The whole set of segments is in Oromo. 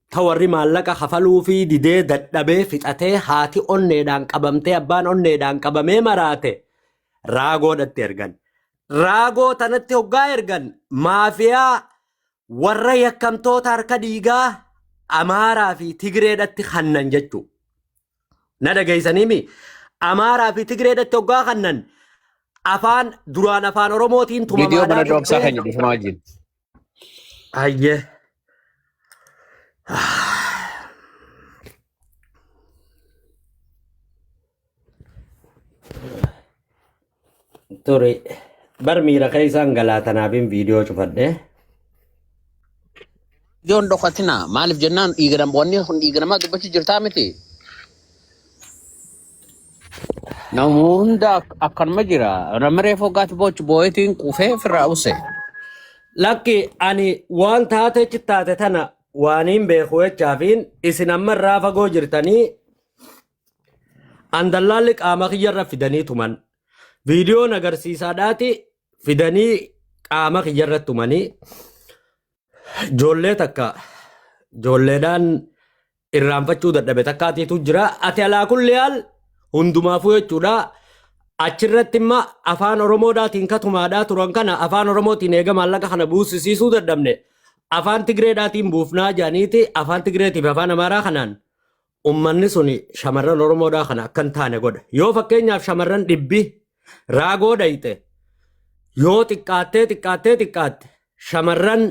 Ta warri maallaqa kafaluufii didee dadhabee fixatee haati onneedhaan qabamtee abbaan onneedhaan qabamee maraate raagoodhatti ergan. Raagoo tanatti hoggaa ergan maafiyaa warra yakkamtoota harka dhiigaa Amaaraa fi Tigreedhatti kannan jechuu. Na dhageessaniimi Amaaraa fi Tigreedhatti hoggaa kannan afaan duraan afaan Oromootiin Viidiyoo tumamaadhaa mana dhoobsaa turte. keenya dhiifama wajjin. Hayyee. Ture bar miira keessaan galaa tanaafin viidiyoo cufadhe. Viidiyoon dhokatina maaliif jennaan dhiiga nam wanni kun dhiiga namaa dubbachuu jirtaa miti. Nama hunda akkanuma jira. Nama reefu hoggaatti boochu boo'eetiin quufee ofirraa use. Lakki ani waan taate taate tana waaniin beeku jechaafiin isin amma irraa fagoo jirtanii an dallaalli qaama kiyyarra fidanii tuman. Viidiyoon agarsiisaadhaati fidanii qaama kiyyarra tumanii ijoollee takka ijoolleedhaan irraanfachuu dadhabe takkaatiitu jira. Ati alaa kulli haal hundumaafuu jechuudha. Achirratti imma afaan Oromoodhaatiin katumaadhaa turan kana afaan Oromootiin eega maallaqa kana buusisiisuu dadhabne afaan Tigreedhaatiin buufnaa jedhaniiti afaan Tigreetiif afaan Amaaraa kanaan ummanni suni shamarran Oromoodhaa kana akka hin taane godha. Yoo fakkeenyaaf shamarran dhibbi raagoo dhayxe yoo xiqqaattee xiqqaattee xiqqaatte shamarran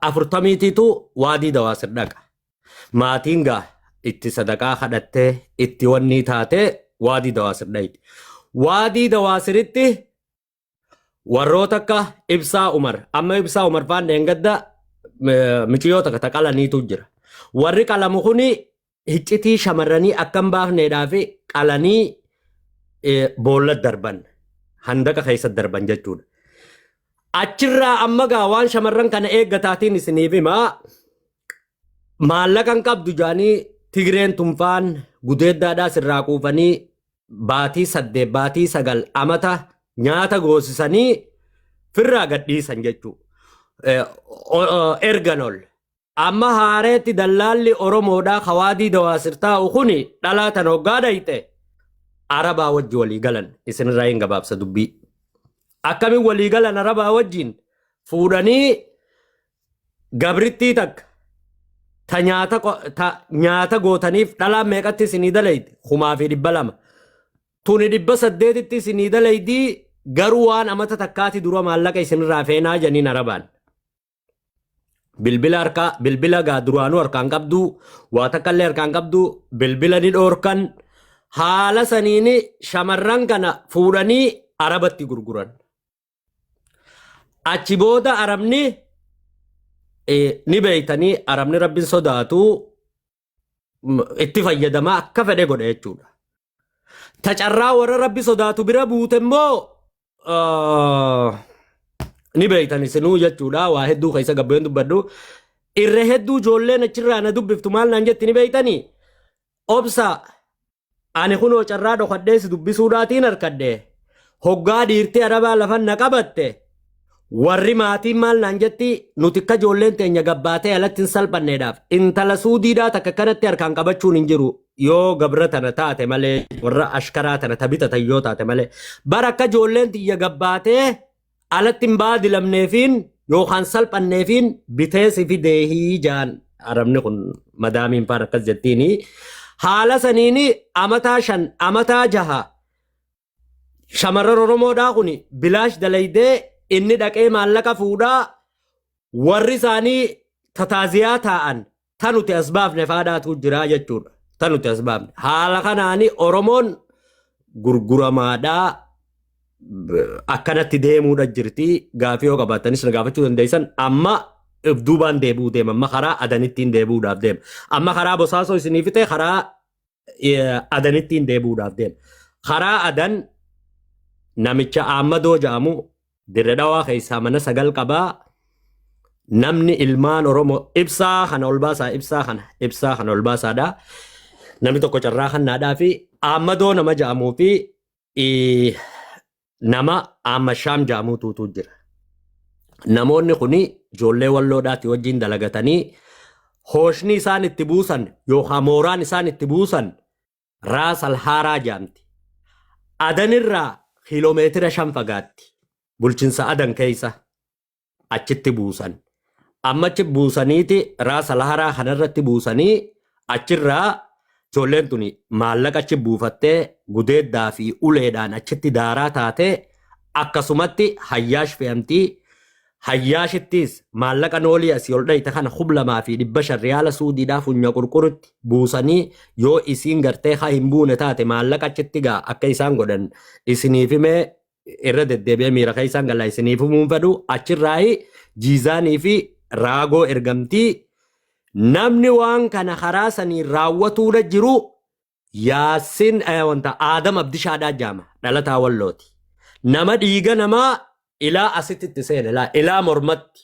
afurtamiitiitu waadii dawaasir dhaqa. Maatiin gaa itti sadaqaa kadhattee itti wannii taatee waadii dawaasir dhayxe. Waadii dawaasiritti warroota akka Ibsaa Umar amma Ibsaa Umar faan dheengadda miciyyoo takka ta qalaniitu jira. Warri qalamu kuni hiccitii shamarranii akka hin baafneedhaa fi qalanii boolla darban handaqa keessa darban jechuudha. Achirraa amma gaa waan shamarran kana eeggataatiin isiniif himaa maallaqa hin qabdu jaanii Tigreen tunfaan gudeeddaadhaa sirraa quufanii baatii 8 baatii 9 amata nyaata goosisanii firraa gadhiisan jechuudha. Ergan ol. Amma haareetti dallaalli Oromoodhaa kawaadii dawaasir taa'u kuni dhalaa tan hoggaa dhayxe Arabaa wajji walii galan isinirraa hin gabaabsa dubbii. Akkamiin walii galan Arabaa wajjin fuudhanii gabrittii takka ta nyaata ta nyaata gootaniif dhalaan meeqatti isinii dalaydi 2,200 tuni 800tti isinii dalaydi garuu waan amata takkaati dura maallaqa isinirraa feenaa janiin Arabaan. Bilbila harkaa bilbila gaa duraanuu harkaan qabdu waa takka illee harkaan qabdu bilbila ni dhoorkan haala saniin shamarran kana fuudhanii arabatti gurguran. Achi booda arabni ni beektanii arabni rabbiin sodaatu itti fayyadamaa akka fedhe godha jechuudha. Ta carraa warra rabbi sodaatu bira buute immoo ni beektan isinuu jechuudha waa hedduu keessa gabbeen dubbadhu. Irra hedduu ijoolleen achirraa na dubbiftu maal naan jetti ni beektanii? Obsa ani kunoo carraa dhokadhee si dubbisuudhaatiin harkadhe. Hoggaa dhiirtii arabaa lafan na qabatte warri maatiin maal naan jetti nuti akka ijoolleen teenya gabbaatee alatti hin salphanneedhaaf intala suudiidhaa takka kanatti harkaan qabachuun hin jiru yoo gabra tana taate malee warra ashkaraa tana ta bitatan yoo taate malee bara akka ijoolleen tiyya gabbaatee alatti hin baadilamneefiin yookaan salphanneefiin bitee si fideehii jaan arabni kun madaamiin faan akkas jettiini haala saniini amataa 5 amataa 6 shamarran Oromoodhaa kun bilaash dalaydee inni dhaqee maallaqa fuudhaa warri isaanii tataaziyaa taa'an ta nuti as baafne faadhaatu jira jechuudha. Ta nuti as baafne. Haala kanaani Oromoon gurguramaadhaa akkanatti deemuudha jirti. Gaafii yoo qabaattanis na gaafachuu dandeessan. Amma if duubaan deebi'uu deema. Amma karaa adanittiin deebi'uudhaaf deema. Amma karaa bosaasoo isinii fixe karaa adanittiin deebi'uudhaaf deema. Karaa adan namicha Aammadoo jedhamu dirre dhawaa keessaa mana 9 qabaa. Namni ilmaan Oromoo ibsaa kana ol baasaa ibsaa kana ibsaa kana ol baasaadha. Namni tokko carraa kannaadhaa fi Aammadoo nama jedhamuu fi nama Aammashaam jedhamuutu jira. Namoonni kuni ijoollee walloodhaati wajjin dalagatanii Hooshni isaan itti buusan yookaan mooraan isaan itti buusan Raas Alhaaraa jaamti. Adanirraa kiiloomeetira 5 fagaatti. Bulchinsa Adan keessa achitti buusan. Amma achi buusaniiti Raas Alhaaraa kanarratti buusanii achirraa ijoolleen tuni maallaqa achi buufattee gudeeddaa fi uleedhaan achitti daaraa taatee akkasumatti hayyaash fe'amtii. Hayyaashittis maallaqa noolii asii ol dhayte kana 2500 riyaala Suudiidhaa funya qurqurutti buusanii yoo isiin gartee ha hin buune taate maallaqa achitti gaa akka isaan godhan isiniif himee irra deddeebi'ee miira keessaan galaa isiniif himuun fedhu. Achirraayi Jiizaanii fi Raagoo ergamtii. Namni waan kana karaa saniin raawwatuudha jiru Yaassin wanta Aadam Abdishaadhaa jaama, dhalataa Wallooti. Nama dhiiga namaa ilaa asitti itti seene, laa ilaa mormatti,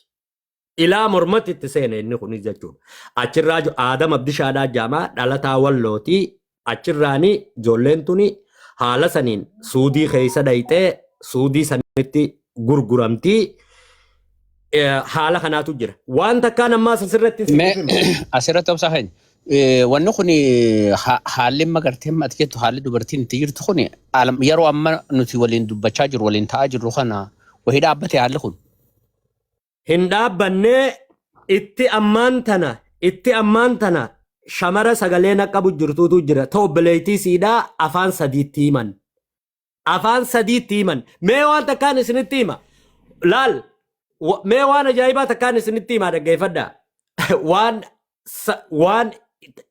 ilaa mormatti itti seene inni kunis jechuudha. Achirraa Aadam Abdishaadhaa jaama, dhalataa Wallooti. Achirraani ijoolleen tuni haala saniin Suudii keessa dhayxee Suudii sanitti gurguramti. Haala kanaatu jira. Waan takkaan ammaas asirratti Mee sitti hima. Asirratti obsaa keenya. Wanni kun haalli amma gartee amma ati jettu, haalli dubartiin itti jirtu kun, yeroo amma nuti waliin dubbachaa jirru, waliin ta'aa jirru kana wahii dhaabbate haalli kun? Hin dhaabbannee. Itti ammaan tana shamara sagalee naqqabu jirtuutu jira. Ta'u obboleettii siidhaa afaan sadiitti himan. Afaan sadiitti himan. Mee waan takkaan isinitti hima. Laal, mee waan ajaa'ibaa takkaan isinitti himaa, dhaggeeffadhaa. Waan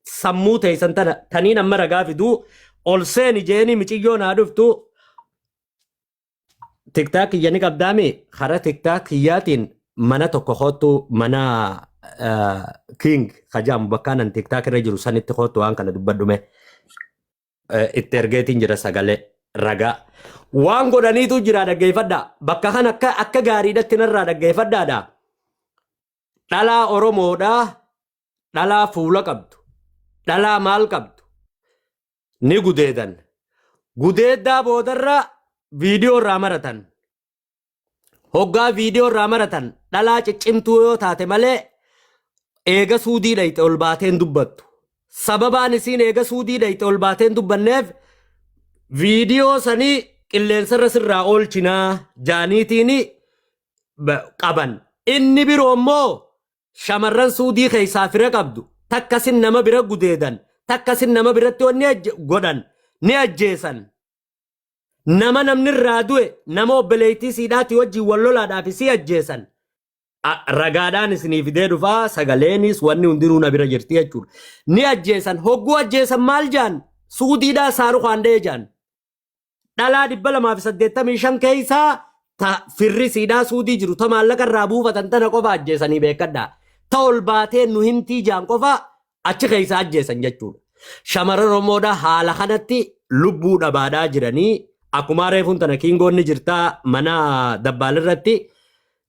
sammuu teessan tana taniin amma ragaa fiduu ol seeni jeeni miciyyoo naa dhuftu. TikTok kiyya ni qabdaami, karaa TikTok kiyyaatiin mana tokko koottu, mana King kajaamu bakkaan an TikTok irra jiru sanitti koottu, waan kana dubbadhume. Itti ergeetiin jira sagalee ragaa. Waan godhaniitu jira, dhaggeeffadhaa. Bakka kana akka gaariidhatti narraa dhaggeeffadhaadha. Dhalaa Oromoodhaa, dhalaa fuula qabdu, dhalaa maal qabdu ni gudeedan. Gudeeddaa boodarra viidiyoo irraa maratan. Hoggaa viidiyoo irraa maratan, dhalaa ciccimtuu yoo taate malee eega Suudii dhayxe ol baateen dubbattu. Sababaan isiin eega Suudii dhayxe ol baateen dubbanneef, viidiyoo sanii qilleensarra sirraa oolchinaa jaaniitiin qaban. Inni biroo immoo shamarran Suudii keessaa fira qabdu takkasin nama bira gudeedan, takkasin nama biratti wanni godhan ni ajjeesan. Nama namni irraa du'e, nama obboleettii siidhaati wajjin wal lolaadhaaf si ajjeesan. Ragaadhaan isinii fidee dhufaa, sagaleenis wanni hundinuu na bira jirti jechuudha. Ni ajjeesan. Hogguu ajjeesan maal jaan? Suudiidhaa saarukaan dha'e jaan. Dhalaa 285 keessaa ta firri siidhaa Suudii jiru, ta maallaqa irraa buufatan tana qofa ajjeesanii, beekadhaa. Ta ol baatee nu himtii jaan qofa achi keessaa ajjeesan jechuudha. Shamarran Oromoodhaa haala kanatti lubbuu dhabaadhaa jiranii. Akkuma reefuun tana kiingoonni jirtaa mana dabbaal irratti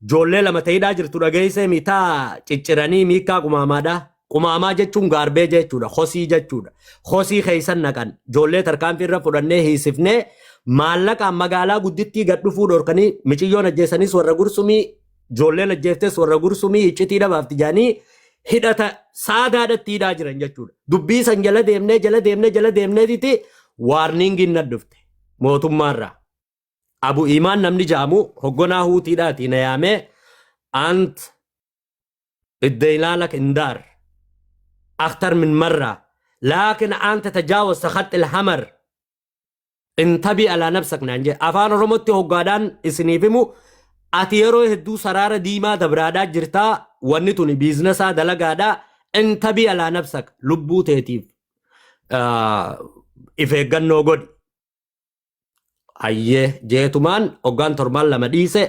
ijoollee lama ta'idhaa jirtu dhageessee miitaa cicciranii miikaa qumaamaadha. Qumaamaa jechuun garbage jechuudha. Kosii jechuudha. Kosii keessan naqan. Ijoollee tarkaanfii irra fudhannee hiisifnee maallaqaan magaalaa guddittii gad dhufuu dhorkanii, miciyyoon ajjeesanis warra Gursumii, ijoolleen ajjeeftes warra Gursumii, iccitii dhabaaf tijaanii hidhata saadaadhatti hidhaa jiran jechuudha. Dubbii san jala deemnee jala deemnee jala deemneetiti warningiin na dhufte mootummaarraa. Abu Imaan namni jaamu hoggonaa Huutiidhaati na yaamee, "أنت ادينا لك إنذار أكثر من مرة، لكن أنت تجاوزت خط الحمر، انتبه على نفسك" naan jedhe. Afaan Oromootti hoggaadhaan isiniif himu, ati yeroo hedduu saraara diimaa dabraadhaa jirtaa, wanni tuni businessaa dalagaadhaa, انتبه على نفسك, lubbuu teetiif if eeggannoo godhi. Hayyee jeetumaan hoggaan torbaan 2 dhiise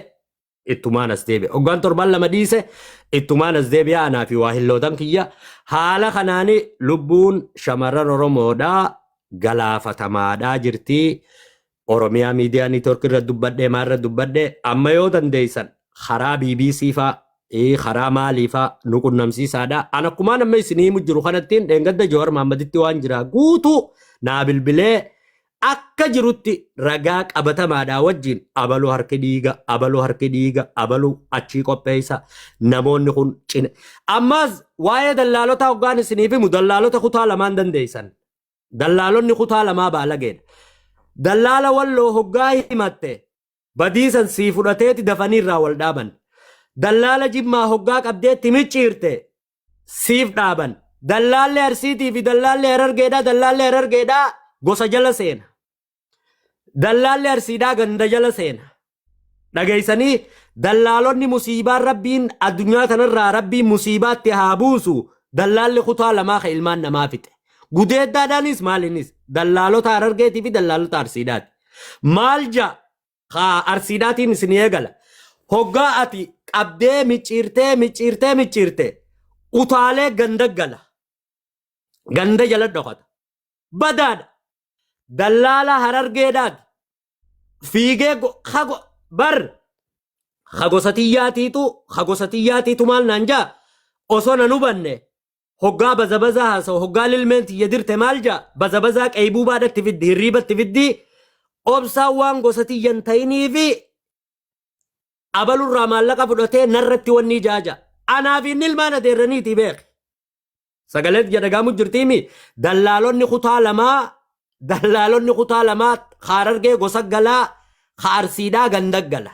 ittumaan as deebi'e. Hoggaan torbaan 2 dhiise ittumaan as deebi'e. Anaa fi waa hillootan kiyya haala kanaani lubbuun shamarran Oromoodhaa galaafatamaadhaa jirti. Oromiyaa Miidiyaa Network irra dubbadhee, maarra dubbadhee, amma yoo dandeessan karaa BBC faa, karaa maalii faa nu qunnamsiisaadha. An akkumaan amma isinii himu jiru kanattiin dheengadda Joowar Mahaammaditti waan jira guutuu naa bilbilee. Akka jirutti ragaa qabatamaadhaa wajjin abaluu harki dhiiga, abaluu harki dhiiga, abaluu achii qopheessa, namoonni kun cina. Ammas waa'ee dallaalotaa hoggaan isiniif himu, dallaalota kutaa lamaan dandeessan. Dallaalonni kutaa lamaa baalageedha. Dallaala Walloo hoggaa himatte badiisan sii fudhateeti dafanii irraa wal dhaaban. Dallaala Jimmaa hoggaa qabdeetti micciirte siif dhaaban. Dallaalli Arsiitii fi dallaalli Harargeedhaa, dallaalli Harargeedhaa gosa jala seena. Dallaalli Arsiidhaa ganda jala seena. Dhageessanii, dallaalonni musiibaan Rabbiin addunyaa kanarraa Rabbiin musiibaatti haa buusu, dallaalli kutaa lamaa ka ilmaan namaa fixe. Gudeeddaadhaanis maaliinis dallaalota Harargeetii fi dallaalota Arsiidhaati. Maal ja'a haa Arsiidhaatiin isin eegala. Hoggaa ati qabdee micciirtee micciirtee micciirte utaalee ganda gala. Ganda jala dhokata. Badaadha. Dallaala Harargeedhaati. Fiigee bar ha gosa tiyyaatiitu, ha gosa tiyyaatiitu maal naan jaa, osoo nan hubanne hoggaa bazabazaa haasa'u, hoggaa lilmeen tiyya dirte maal jaa, bazabazaa qeeybuubaadhatti fiddi, hirriibatti fiddi, obsaan waan gosa tiyya hin ta'inii fi abalurraa maallaqa fudhatee narratti wanni jaaja. Anaaf inni ilmaan adeerraniitii beek. Sagalee tiyya dhagaamu jirtiimi? Dallaalonni kutaa lamaa, dallaalonni kutaa lamaa, Harargee gosa galaa, Arsiidhaa ganda gala.